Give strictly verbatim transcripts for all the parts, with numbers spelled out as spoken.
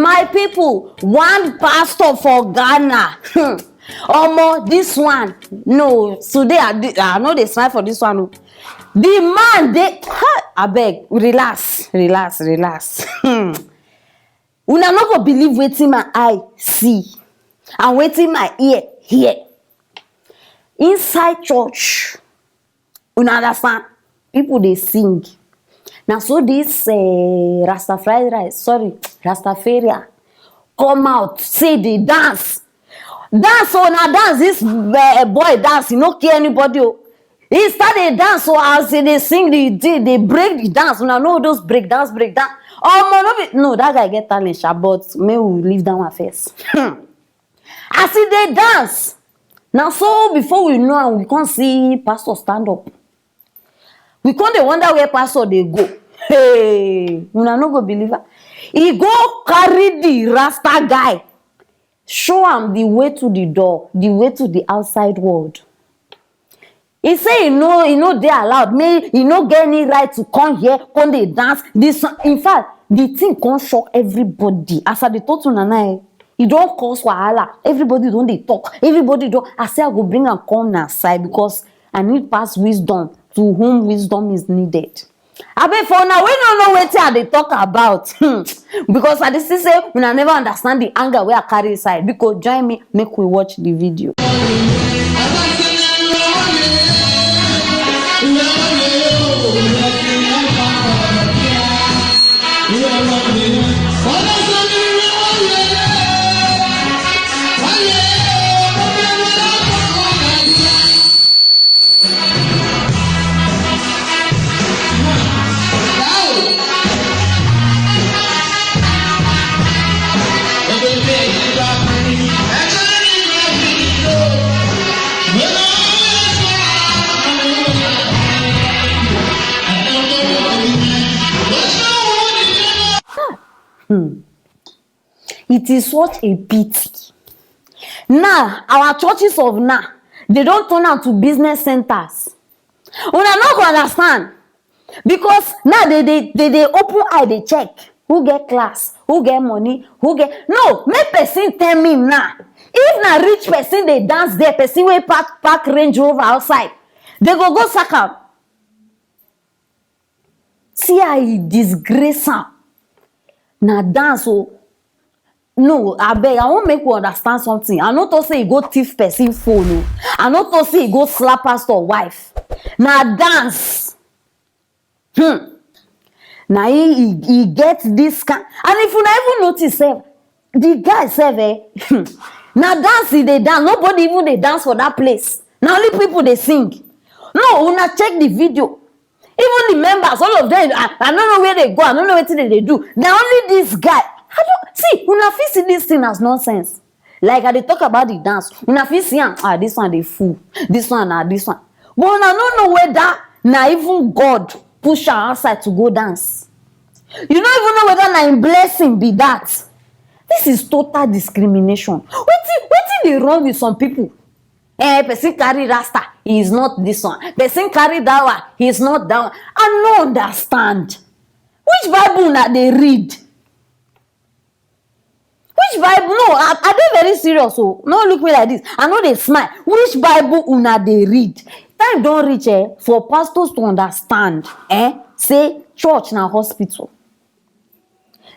My people, one pastor for Ghana. Hmm. Omo, this one. No, today I, di- I know they smile for this one. Oh. The man, they, I beg, relax, relax, relax. Hmm. Una no go believe wetin my eye see and wetin my ear hear. Inside church, una understand? People dey sing. Na so this uh, Rastafari, sorry, Rastafaria come out, say dey dance. Dance, oh, na dance. This uh, boy dance, he no care anybody. Oh. He start dey dance, so as he dey sing the thing, dey break the dance. Una know those break dance, break dance. Omo, no be, no, that guy get talent, sha, but may we leave that one first. Hmm. As he dey dance, now so before we know am, we come see pastor stand up. We come dey wonder where pastor dey go. Hey, una no go believe am. He go carry the Rasta guy, show am the way to the door, the way to the outside world. He say he no, he no dey allowed. Me, he no get any right to come here, come dey dance. This one, in fact, the thing come shock everybody. As I dey talk to Nana, eh, he don cause wahala. Everybody don dey talk. Everybody don. I say I go bring am come na side because I need pass wisdom to whom wisdom is needed. Abeg, for una wey no know wetin I dey talk about, hmm, because I dey see say una never understand the anger wey I carry inside. Biko, join me, make we watch the video. Hmm. It is such a pity. Now, our churches of now, they don't turn out to business centers. Una no go understand. Because now they they they, they open eye, they check who get class, who get money, who get, no, make person tell me now. If na rich person dey dance there, person wey park park Range Rover outside, they go go sack am. See how he disgrace am. Na dance o. No, abeg, I wan make we understand something. I no talk say he go thief person phone o. I no talk say he go slap pastor wife. Na dance. Hmm. Na he, he, he get this kind. And if una even notice sef, the guy sef, eh, na dance he dey dance. Nobody even dey dance for that place. Na only people dey sing. No, una check the video. Even the members, all of them, I, I don't know where they go. I don't know wetin dem dey do. Na only this guy. I don't see. Una fit see this thing as nonsense. Like I dey talk about the dance. Una fit see am. Ah, this one dey fool. This one na this one. But una no know whether na even God push am outside to go dance. You no even know whether na im blessing be that. This is total discrimination. Wetin wetin dey wrong with some people? Eh, person carry rasta, he is not this one. Person carry that one, he is not that one. I no understand. Which Bible una dey read? Which Bible? No, I, I dey very serious. So no look me like this. I no dey smile. Which Bible una dey read? Time don reach, eh, for pastors to understand, eh, say church na hospital.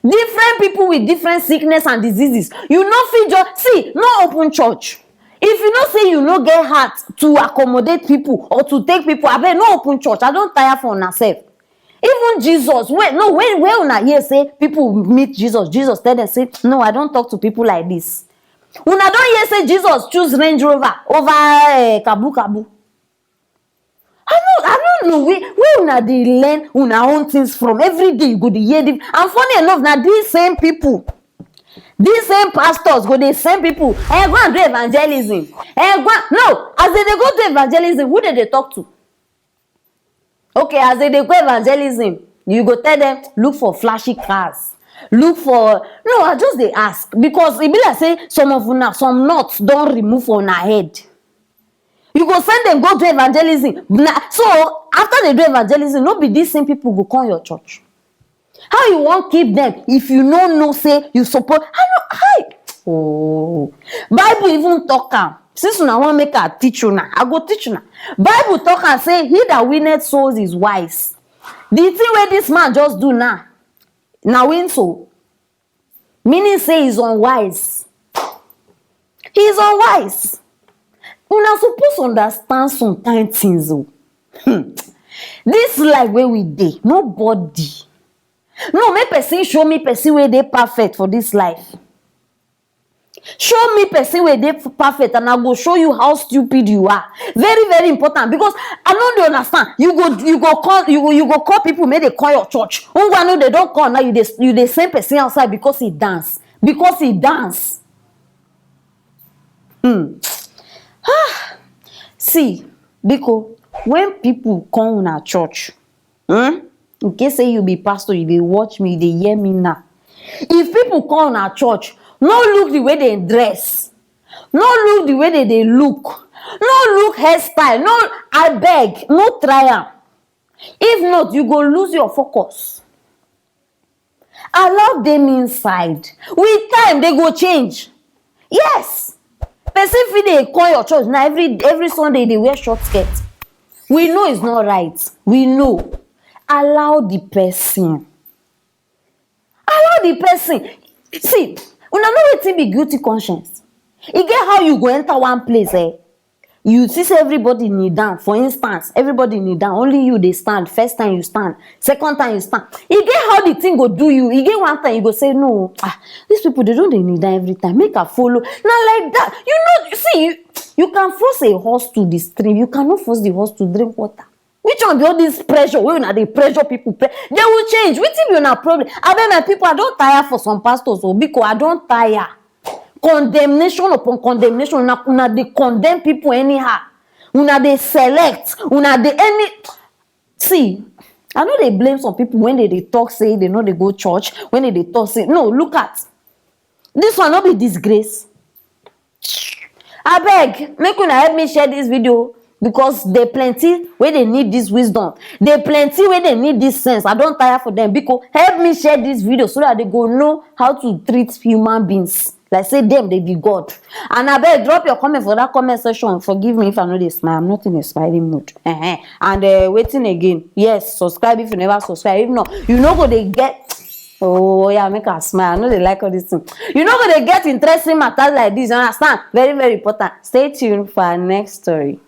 Different people with different sickness and diseases. You no fit just see, no open church. If you know say you no get heart to accommodate people or to take people, abeg, no open church. I don tire for una sef. Even Jesus, wait, no, when when una hear say people meet Jesus, Jesus tell them say, "No, I don talk to people like this." Una don hear say Jesus choose Range Rover over eh, Kabu Kabu? I no I no know where where una dey learn una own things from. Every day you go dey hear them. And funny enough, na these same people, these same pastors go dey send people, eh, go and do evangelism. Eh, go and, no, as they dey go do evangelism, who dey dey talk to? Okay, as they dey go evangelism, you go tell them, "Look for flashy cars. Look for," no, I just dey ask because e be like say some of una, some nuts don remove for una head. You go send them go do evangelism. Na, so after they do evangelism, no be these same people go come your church. How you wan keep them if you no know say you suppose? I no, hi. Oh, Bible even talk am. Since una wan make I teach una, I go teach una. Bible talk am say, "He that winneth souls is wise." The thing wey this man just do now, na win soul. Meaning say he's unwise. He's unwise. Una suppose understand some kind things o. Hmm. This life wey we dey, nobody, no, make person show me person wey dey perfect for this life. Show me person wey dey perfect and I go show you how stupid you are. Very, very important, because I no dey understand. You go, you go call, you go, you go call people make they call your church. Ngwanu, they don call now, you dey, you dey send person outside because he dance. Because he dance. Hmm. Ah, see, biko, when people come una church, hmm? In case say you be pastor, you dey watch me, you dey hear me now. If people come una church, no look the way they dress, no look the way they dey look, no look hairstyle, no, abeg, no try am. If not, you go lose your focus. Allow them inside. With time, they go change. Yes. Person fit dey call your church now, every, every Sunday they wear short skirt. We know it's not right. We know. Allow the person. Allow the person. See, una know wetin be guilty conscience? E get how you go enter one place, eh? You see say everybody kneel down. For instance, everybody kneel down. Only you dey stand. First time you stand. Second time you stand. E get how the thing go do you. E get one time you go say, "No, ah, these people, they don dey kneel down every time. Make I follow." Na like that. You know, see, you, you can force a horse to the stream. You cannot force the horse to drink water. Which one be all this pressure wey una dey pressure people? Pre-, they will change. Wetin be una problem? Abeg, my people, I don tire for some pastors o. Biko, I don tire. Condemnation upon condemnation. Una, una dey condemn people anyhow. Una dey select. Una dey any. See, I no dey blame some people when they dey talk say they no dey go church, when they dey talk say, no, look at this one, no be disgrace. Abeg, make una help me share this video, because they plenty wey dey need this wisdom. They plenty wey dey need this sense. I don tire for them. Biko, help me share this video so that they go know how to treat human beings like say them they be God. And abeg, drop your comment for that comment section. Forgive me if I no dey smile. I'm not in a smiling mood. Uh-huh. And uh, wetin again? Yes, subscribe if you never subscribe. If not, you no go dey get. Oh yeah, make I smile. I no dey like all this thing. You no go dey get interesting matters like this. You understand? Very, very important. Stay tuned for our next story.